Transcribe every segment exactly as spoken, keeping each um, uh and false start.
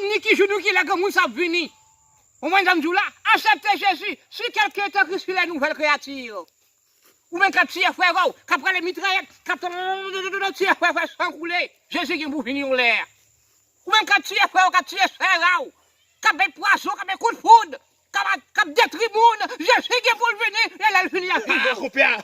Ni ki jou, ni ki lè granmoun sa ap vini. Ou konprann sa m di w la? Aksepte Jezi, si kèlke tan Kris li lè nouvèl kreyati. Ou menm k ap tiye frè w, k ap rale mitrayèt, k ap tiye frè, frè san koule. Jezi gen pou vini yon lè. Ou menm k ap tiye frè w, k ap tiye sè w, k ap bay pwazon, k ap bay kout foud, k ap, k ap detwi moun, Jezi gen pou l vini, e lè l vini, l ap vini. Ah, konpè a.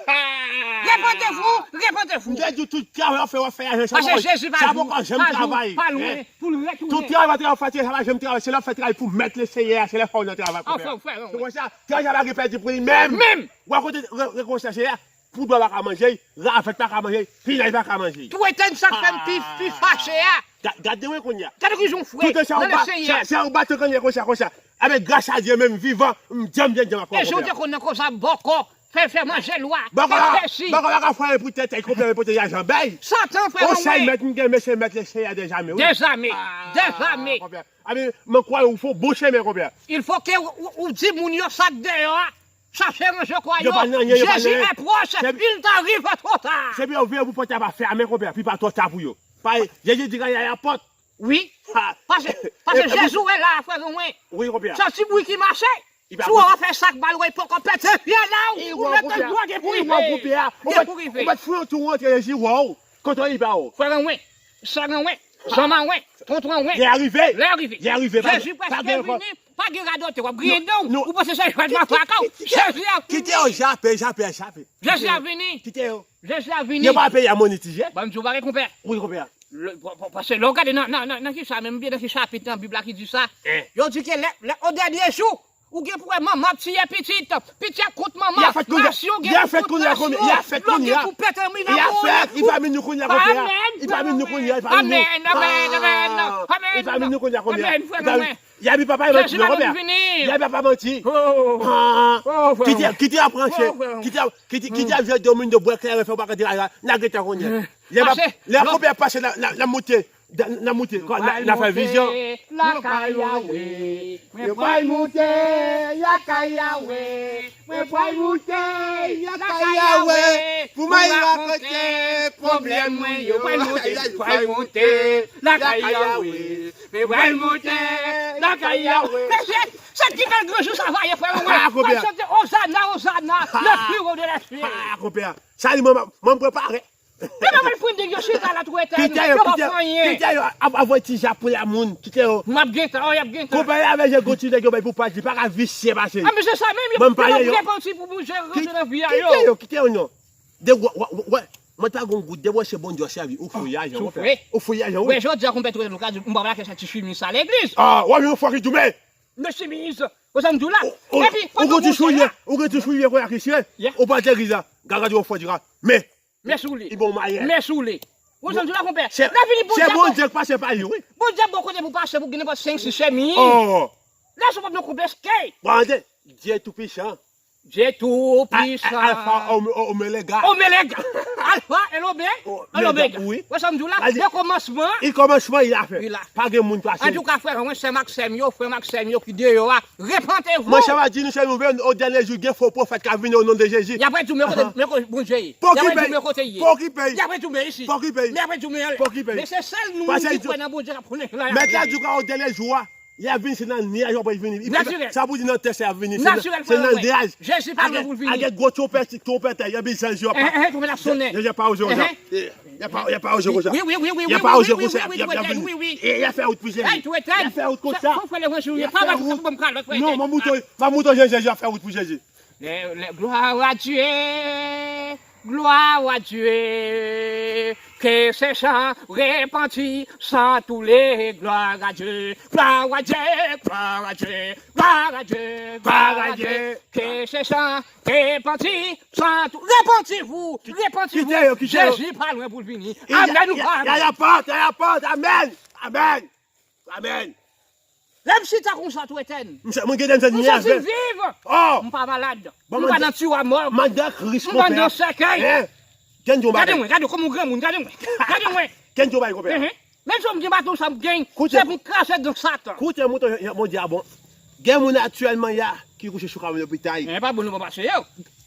Repentez-vous, repentez-vous. M te di w tout travay w ap fè, w ap fè ajan, sa Paske poko, Jezi pa sa jou, poko janm pa jou, travay. Pa lwen, pou l retounen. Tout travay w ap fè, sa pa janm travay, se lè w ap fè travay pou mèt Lesenyè a, se lè fò w nan travay, konpè a. Anfen, frè, Se konsa, travay sa pa gen pèdi pou li menm. Menm. W a kote re-, rekonsilye a, poudwa pa ka manje, ravèt pa ka manje, pinay pa ka manje. Tou etèn sa k fè m pi, pi fache a. Ga-, gade mwen kounye a. Gade ki jan w fre nan Lesenyè. Tout sa w bat, sa, sa w bat kounye a konsa, konsa. Amen, gras a Dye, menm vivan, m djanm, djanm, djanm ak ou, E si w te konn nan konsa, bòkò, fè, fè manje lwa, fè pèsi. Bòkò pa ka fè anyen pou tèt, konpè, pou tèt, y a janbèy. Satan, frè mwen. On sèl mèt m gen, men se mèt Lesenyè a dezame, wi. Dezame, dezame. Konpè. Amen, mwen kwè ou fè bon chemen, konpè. Il faut que ou, ou, ou di moun yo sa k deyò a. Chache ranje kwa yo. Jezi est proche, il t'arrive trop tard. Se pou yo veye pou pòt la pa fèmen, konpè, pou li pa twò ta pou yo. Pa, Jezi di, "Gade, y a pòt." Wi. Paske, paske Jezi wè la, frè mwen. Wi, konpè. Se yon ti bri ki mache. Si w fè sa k mal, wè, poko pete fyèl la, ou mete dwa gen pou rive. Gen pou rive. Ou mèt fouye yon tou rantre, Jezi wè w. Kote w ye, pa w. Frè mwen, sè mwen, zanmi mwen, tonton mwen. Lè a rive. Lè a rive. Lè a rive. Jezi prèske vini. Pa gen radote, w ap griyen dan w, ou panse se jwèt mafaka w. Jezi ap vini. Kite yo jape, jape, jape. Jezi ap vini. Kite yo. Jezi ap vini. Yo pa peye a monetize. Ban m di w bagay, konpè. Wi, konpè. Paske lè w gade nan, nan, nan, nan ki sa menm, byen nan ki chapit nan Bib la ki di sa, yo di ke lè, lè, o dènye jou, ou gen pou wè manman ap tiye pitit, pitit ap kont manman, nasyon gen pou kont nasyon, lòt gen pou pete mina pou. Li pa vin nou kounye a, konpè a. Li pa vin nou kounye a, li pa vin nou. Amèn, amèn, amèn, amèn. Li pa vin nou kounye a, konpè a. Amèn, frè mwen. Y a bi papa manti, non, konpè a. Y a bi papa manti. Kite, kite ap ranche. Kite, kite, kite ap jwe domino, bwè kleren, fè w pa ka di la, la, n a gentan kounye a. Lè konpè a pase, n a, n a, n a moute. N a, n a moute, n a fè vizyon. Lakay Yawe, mwen pral moute lakay Yawe. Mwen pral moute lakay Yawe pou m al rakonte pwoblèm mwen yo. Mwen pral moute, pral moute lakay Yawe. Mwen pral moute lakay Yawe. Mesye, se ki bèl granjou sa va ye, frè mwen. Pral chante Ozana, Ozana, le plus haut de la ciel. Ah, konpè a. Sa li, mwen, mwen prepare. Kite yo, kite yo, kite yo, ap, ap voye ti ja pou la moun, kite yo. M ap gentan, oh, y ap gentan. Konpè a avè je gwo ti nèg yo bay pou paj li, pa ka visye pase. Ah, men se sa menm, yo, yo ap repanti pou Bondye rantre nan vi a yo. Kite yo, kite yo, non. De, wè, wè, wè, mwen ta gon gout, de wè se Bondye w sèvi, ou fou ya, jan, ou fou ya, jan, wi. Wè, jodi a, konpè, tou nou ka di, m pa lakè sa ti chimi sa legliz. Ah, wè, yon fwa ki doumen. Men chimiz, ou sa m di w la. Epi, ou gon ti soulye, ou gon ti soulye, konn ak isye, ou pa legliz la, gagadi yon fwa di la. Men, Men sou li. Li bon mayè. Men sou li. Ou santi la, konpè? N a vini, Bondye. Se Bondye k pase pa li, wi. Bondye bon kote pou pase pou gen nenpòt senk, sis chemiz. Oh. Lè sou pòp nou koupe, skey. Bon, tande, Dye toupisan. Dye toupisan. Alfa, Omelega. Omelega. Alfa e Omega. Wi. Ou santi la, le kòmansman. Li kòmansman, li lafen. Li la. Pa gen moun pase. Antouka, frè mwen, sè m ak sè m yo, frè m ak sè m yo ki deyò a, Repentez-vous. Mwen, sa va di nou, se nouvèl, o dènye jou, gen fo pwofèt k ap vini o non de Jezi. Y ap redi w men kote, men kote Bondye ye. Y ap redi w men kote l ye. Y ap redi w men isi. Men y ap redi w men anlè. Men se sèl nou ki kwè nan Bondye k ap konnen la. Mèt la di w o dènye jou a, y ap vini, se nan nyaj yo ap vini. Sa pou di nan tè, se y ap vini. Se nan nyaj. Jezi pa gen pou l vini. Avèk gwo twonpèt, twonpèt, y ap vini, zanj yo ap. Twonpèt ap sonnen. Jezi pa oze konsa. Y a pa, y a pa oze konsa. Wi, wi, wi. Y a pa oze konsa. Y a, y a vin. Y a fè wout pou Jezi. Y a fè wout konsa. Y a fè wout. Non, mwen mouton, mwen mouton Jezi, Jezi a fè wout pou Jezi. Gloire à Dieu, gloire à Dieu, que ces gens repentis sont tous les gloire à Dieu, gloire à Dieu, gloire à Dieu, gloire à Dieu, gloire à Dieu, que ces gens repentis sont tous, repentez-vous, repentez-vous. Kite yo, kite yo. Jezi pa lwen pou l vini. Amèn ou pa amèn? Y a, y a, y a, y a, amèn. Amèn. Amèn. Lè m chita konsa tou etèn. Mwen gen de zanmi avè. M santi m viv. Oh. M pa malad. M pa nan tiwa mò. M andan Kris, m andan sèkèy. Gade mwen, gade kòman m granmoun, gade mwen. Gade mwen. Kenn di w bay konpè. Menm si m gen baton sa m gen, se pou m kraze dan Satan. Koute mouton, Bondye a bon. Gen moun aktyèlman ya ki kouche sou kamo lopital. Men pa bon nou pa pase yo.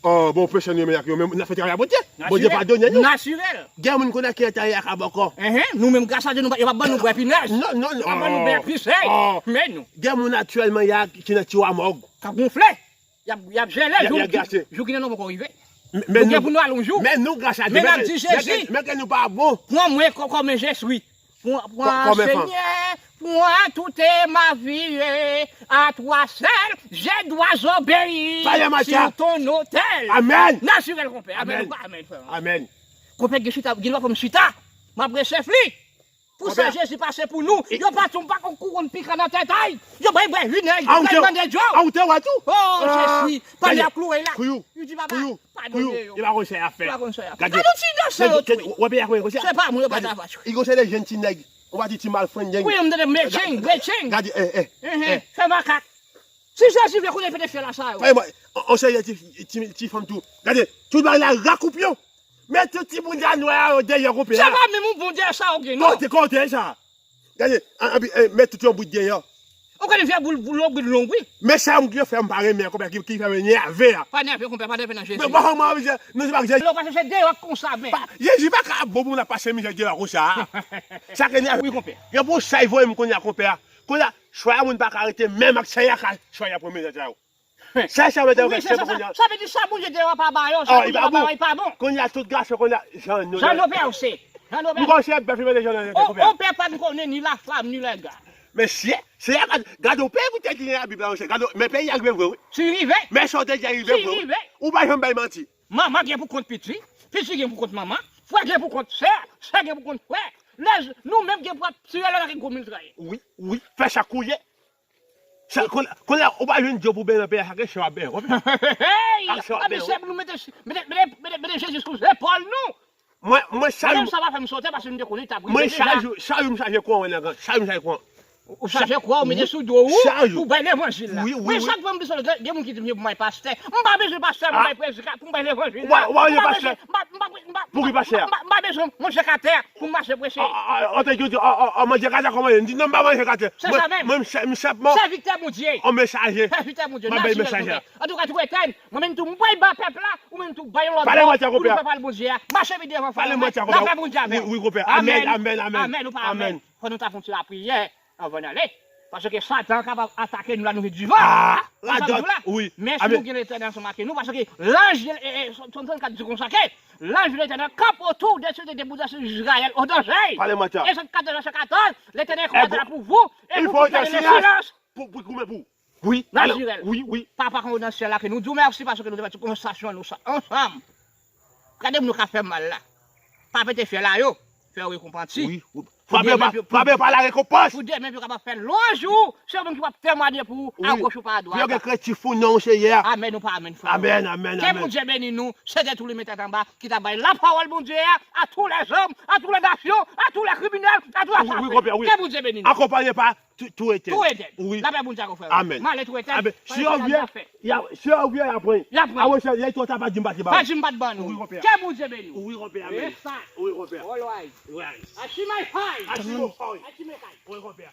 Oh, bon, pèsonn yo, men ak yo, men n ap fè travay a Bondye. Bondye padone nou. Natirèl. Gen moun kounye a ki antaye ak abòkò. Enhen, nou menm, gras a Dye, nou pa, yo pa ban nou bwè pinèz. Non, non, non. Yo pa ban nou bwè pisèy. Men nou. Gen moun aktyèlman ya ki nan tiwa mòg. K ap gonfle. Y ap, y ap jele jou ki nan non poko rive. Men nou gen pou nou al yon jou. Men nou, gras a Dye, men n ap di Jezi, men ke nou pa bon. Prends-moi comme je suis. Prends, prends, Seigneur, prends toute ma vie, à toi seul je dois obéir sur ton autel. Amèn. Natirèl, konpè. Amèn. Amèn, frè. Amèn. Konpè gen chita, gen dwa fè m chita. M ap resèf li. Pou sa Jezi pase pou nou, yo pa tonbe pa kon kouwòn pikan nan tèt ay. Yo bay bwè vinèg, yo bay mande djòl. A, ou te wè tou? Oh, Jezi, pandan y ap klouwe la. Li di, Papa, padone yo. Yo pa konn sa y ap fè. Yo pa konn sa y ap fè. Gade yon ti danse yo tou. Wè, peyi a konn konsa. Se pa moun yo pa travay. Li konn se de jèn ti nèg. Ou pa di ti malfrendeng. Wi, m tande mecheng, mecheng. Gade, eh, eh. Fè makak. Si Jezi vle konnen fè de fè la sa yo. Fè mwen, on, on seri ti, ti, ti fanm tou. Gade, tout bagay la rakoup yo. Men tout ti bounda nwè a yo dèyè konpè a. Se pa menm yon Bondye sa yo gen, non. Kote, kote sa? Gade, an, an, eh, men tout yon bout dèyè. Ou konnen vye boul, boul, boul long, wi. Men sa m gen fè m pa renmen an konpè ki, ki fè m nève a. Pa nève, konpè, pa nève nan Jezi. Men bon, mwen, mwen, nou se pa Jezi. Lè w pase se deyò konsa, men. Pa, Jezi pa ka bon pou moun ap pase mizè deyò konsa. Sa ke nève. Wi, konpè. Gen pou sa y voye m kounye a, konpè a. Kounye a, chwa a moun pa ka rete menm ak sa y a ka chwa y ap pran mizè sa yo. Sa, sa vle di, wi, se sa, sa vle di sa Bondye te pa ba yo, sa Bondye pa ba yo, li pa bon. Kounye a, tout gason, kounye a, jan nou pèse. Jan nou pèse. M konn se bèf li mete jan nou pèse. On pè pa n konnen ni laflam, ni lèga. Men si, se a gad, gad on peyi pou te di nan Labib la, monchè, gad, men peyi a rive vre, wi. Si rive. Men sa w te di a rive vre, wi. Si rive. Ou pa janm bay manti. Manman gen pou kont pitit, pitit gen pou kont manman, frè gen pou kont sè, sè gen pou kont frè. Lè nou menm gen pou ap tire lòt ak gwo miltraye. Wi, wi, fè sa kouye. Sa, kon, kounye a, ou pa jwenn djòb pou benyen nan peyi a, sa ke chè w ap benyen, konpè. Hey! Ak chè w ap benyen, wi. Misye, nou mete, mete, mete, mete, mete Jezi sou zepòl nou. Mwen, mwen, chak jou. Menm sa pa fè m sote, paske m te konnen l t ap rive. Mwen, chak jou, chak jou m chaje kouran nan gang. Chak jou m chaje kouran. Ou chaje kouran, ou mete sou do ou, chak jou, pou bay levanjil la. Wi, wi, wi. Men chak fwa m desann, gen, gen moun ki di m, yo, pou m bay pastè. M pa bezwen pastè pou m bay predikat, pou m bay levanjil la. Ou pa, ou pa bezwen pastè. M pa bezwen, m pa, m pa, m pa, pou ki pastè a? M pa, m pa bezwen manje katè pou m mache preche. An, an, an, an, an, manje katè kòman ye? M di, non, m pa manje katè. Se sa menm. Mwen, mwen, m senpman. Sèvitè Bondye. On mesaje. Sèvitè Bondye, natirèl konpè. Antouka, tou etèn, mwen menm tou, m pral ba pèp la, ou menm tou, bay yon lòd bò pou nou fè pale Bondye a. Mache pi devan, frè mwen. Lapè Bondye avè w. Wi, konpè. Amèn, amèn, amèn. Amèn, ou pa amèn. Fò nou ta fè yon ti lapriyè anvan n ale. Paske Satan kapab atake nou la nou vin divan. Ah, radòt, wi. Men si nou gen Letènèl ansanm ak nou, paske lanj, e, e, Sòm trannkat di konsa ke lanj de Letènèl kanpe otou de sète de boudase Izrayèl o danje. Pale mwen sa. E Sòm katòz, vèsè katòz, Letènèl konbattra pour vous, et vous, vous ferez le silence. Pou, pou goumen pou. Wi, natirèl. Wi, wi. Papa k anwo nan syèl la, ke nou di w mèsi paske nou te fè ti konvèsasyon nou sa ansanm. Gade moun nou ka fè mal la. Pa pete fyèl a yo. Fè yo repanti. Wi, wi. Frape yo pa, frape yo pa la rekonpans. Pou demen, pou yo kapab fè lwanj ou. Se yo menm ki p ap temwanye pou ou, a goch ou pa a dwat. Pou yo gen krentif pou non w, Seyè. Amèn ou pa amèn, frè. Amèn, amèn, amèn. Ke Bondye beni nou. Sèten tou li met tèt anba, ki ta bay lapawòl Bondye a, à tous les hommes, à toutes les nations, à tous les criminels, à tous les... Wi, wi, konpè, wi. Ke Bondye beni nou. Akonpanye pa tou, tou etèn. Tou etèn. Wi. Lapè Bondye ak ou, frè. Amèn. M ale tou etèn. Amèn. Si yo vye, y a, si yo vye, y a pran. Y a pran. Avan se, lè twò ta pa di m pa te ba ou. Pa di m pa t ban nou. Wi, konpè. Ke Bondye beni w. Wi, konpè. Amèn. Yes, sir. Wi, konpè. All right. Right. I see my fight. I see my fight. I see my fight. Wi, konpè.